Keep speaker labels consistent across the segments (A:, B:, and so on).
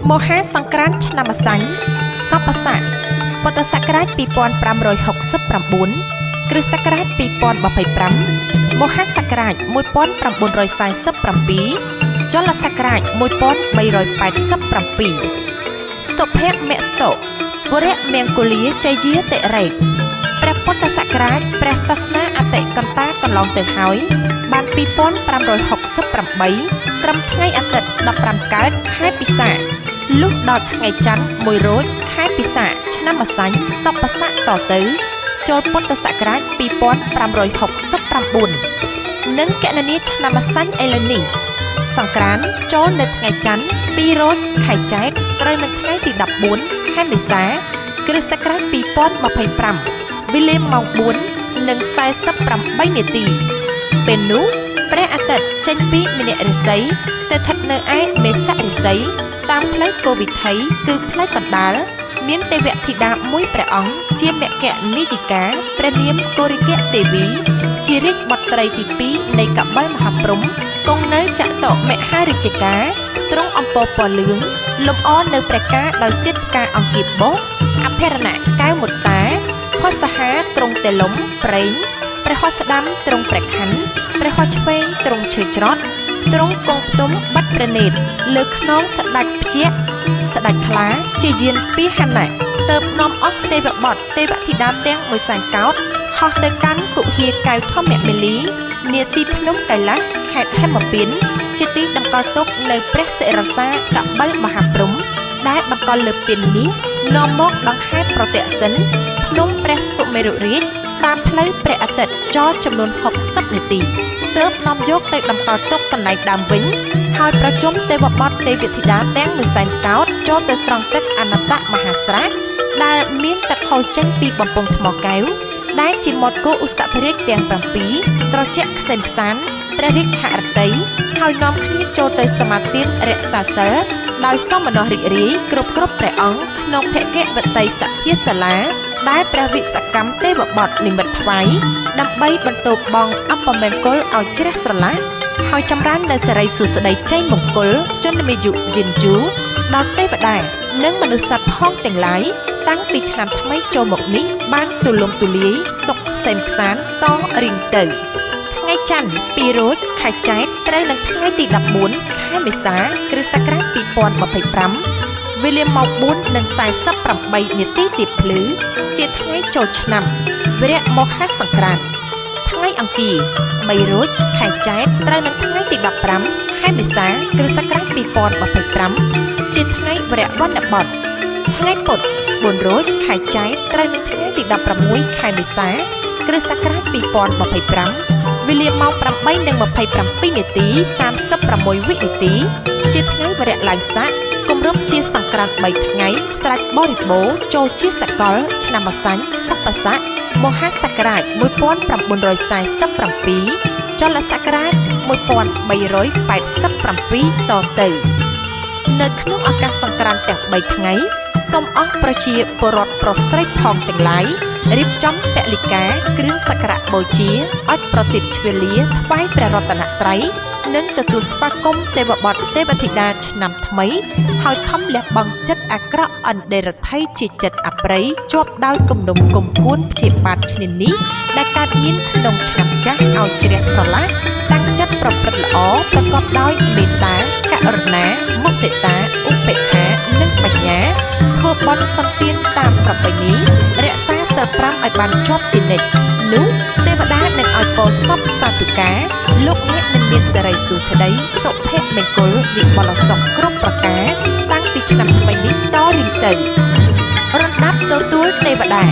A: មហាសង្ក្រាន្តឆ្នាំម្សាញ់សពស័កពុទ្ធសករាជ2569គ្រិស្តសករាជ2025មហាសករាជ1947ចលសករាជ1387សុភមស្តុវរៈមង្គលាជយាតិរេកព្រះពុទ្ធសករាជព្រះសាសនាអតិកន្តាកន្លងទៅហើយបាន2568ត្រឹមថ្ងៃអាទិត្យ15កើតខែពិសាខលុះដល់ថ្ងៃច័ន្ទ1រោចខែពិសាខឆ្នាំម្សាញ់សពស័កតទៅចូលពុទ្ធសករាជ2569និងកណនាឆ្នាំម្សាញ់ឥឡូវនេះសង្ក្រាន្តចូលនៅថ្ងៃច័ន្ទ2រោចខែចែត្រត្រូវនៅថ្ងៃទី14ខែមេសាគ្រិស្តសករាជ2025វេលាម៉ោង4:48នាទីពេលនោះព្រះអាទិត្យចេញពីមីនរាសីទៅស្ថិតនៅឯមេសរាសីតាមផ្លូវកោវិថីគឺផ្លូវកណ្ដាលមានទេវធីតាមួយព្រះអង្គជាមគ្គនាយិកាព្រះនាមកុរិកទេវីជារាជបុត្រីទី2នៃកបិលមហាព្រហ្មគង់នៅចតុមហារាជការទ្រង់អំពរពណ៌លឿងលម្អនៅព្រះកាដោយសៀតផ្កាអង្គាបោះអភរណៈកែវមុតាផុសហាទ្រង់តេលំប្រេងព្រះហស្តស្ដាំទ្រង់ព្រះខ័នព្រះហស្តឆ្វេងទ្រង់ឈើច្រត់ទ្រង់គង់ផ្ទុំបាត់ព្រះនេត្រលើខ្នងស្ដេចព្យៈស្ដេចខ្លាជាយានពាហនៈទៅនាំអស់ទេវបុត្រទេវធីតាទាំងមួយសែនកោដ្ឋហោះទៅកាន់គុហាកៅធម្មមេលីនាទីភ្នំកៃឡាសខេត្តហេមពានជាទីតម្កល់ទុកនៅព្រះសិរសាកបិលមហាព្រហ្មដែលតម្កល់លើពាននេះនាំមកដង្ហែប្រទក្សិណភ្នំព្រះសុមេរុរាជតាមផ្លូវព្រះអាទិត្យចរចំនួន60នាទីទើបនាំយកទៅតម្កល់ទុកកន្លែងដើមវិញហើយប្រជុំទេវបុត្រទេវធីតាទាំងមួយសែនកោដ្ឋចូលទៅស្រង់ទឹកអនត្តមហាស្រះដែលមានទឹកហូរចេញពីបំពង់ថ្មកែវដែលជាមាត់គោឧសភរាជទាំង7ត្រជាក់ខ្សែមខ្សានព្រះរាជហឫទ័យហើយនាំគ្នាចូលទៅសមាទានរក្សាសិលដោយសមណោះរីករាយគ្រប់ព្រះអង្គក្នុងភគវតីសភាសាលាដែលព្រះវិសកម្មទេវបុត្រនិមិត្តថ្វាយដើម្បីបន្ទោបង់អពមង្គលឲ្យជ្រះស្រឡះហើយចម្រើននៅសិរីសួស្តីជ័យមង្គលជនមាយុយិនយូដល់ទេវតានិងមនុស្សសត្វផងទាំងឡាយតាំងពីឆ្នាំថ្មីចូលមកនេះបានទូលំទូលាយសុខក្សេមក្សាន្តតរៀងទៅថ្ងៃច័ន្ទ2រោចខែចែត្រត្រូវនឹងថ្ងៃទី14ខែមេសាគ្រិស្តសករាជ2025វេលាម៉ោង4:48នាទីទៀបភ្លឺជាថ្ងៃចូលឆ្នាំវរៈមហាសង្ក្រាន្តថ្ងៃអង្គារ3រោចខែចែត្រត្រូវនឹងថ្ងៃទី15ខែមេសាគ្រិស្តសករាជ2025ជាថ្ងៃវរៈវណ្ណបុត្រថ្ងៃពុធ4រោចខែចែត្រត្រូវនឹងថ្ងៃទី16ខែមេសាគ្រិស្តសករាជ2025វេលាម៉ោង8:27នាទី36វិនាទីជាថ្ងៃវរៈឡើងស័កគម្រប់ជាសង្ក្រាន្ត3ថ្ងៃស្រេចបរិបូរណ៍ចូលជាសកលឆ្នាំម្សាញ់សពស័កមហាសករាជ1947ចលសករាជ1387តទៅនៅក្នុងឱកាសសង្ក្រាន្តទាំង3ថ្ងៃសូមអស់ប្រជាពលរដ្ឋប្រុសស្រីផងទាំងឡាយរៀបចំពលិកាគ្រឿងសក្ការៈបូជាអុជប្រទីបជ្វាលាថ្វាយព្រះរតនត្រ័យនិងទទួលស្វាគមន៍ទេវបុត្រទេវធីតាឆ្នាំថ្មីហើយខំលះបង់ចិត្តអាក្រក់អន្តរថៃជាចិត្តអប្រិយជាប់ដោយគំនុំគំគួនព្យាបាទឈ្នានីសដែលកើតមានក្នុងឆ្នាំចាស់ឲ្យជ្រះស្រឡះតាំងចិត្តប្រព្រឹត្តល្អប្រកបដោយមេត្តាករុណាមុទិតាឧបេក្ខានិងបញ្ញាធ្វើបុណ្យសន្ទានតាមប្រពៃណីរក្សាសិល5ឲ្យបានជាប់ជានិច្ចនោះទេវតានឹងឲ្យពរសពសាធុការលោកអ្នកនឹងមានសិរីសួស្តីសុភមង្គលវិបុលសុខគ្រប់ប្រការតាំងពីឆ្នាំថ្មីនេះតរៀងទៅរំដាប់ទទួលទេវតា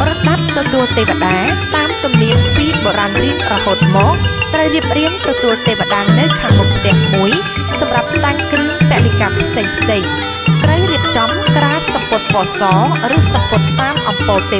A: រំដាប់ទទួលទេវតាតាមទំនៀមពីបុរាណរៀងរហូតមកត្រូវរៀបរៀងទទួលទេវតានៅខាងមុខផ្ទះមួយសម្រាប់តាំងគ្រឿងពលិកម្មផ្សេងៗត្រូវរៀបចំក្រាលសំពត់ពណ៌សឬសំពត់តាមអំពរទេ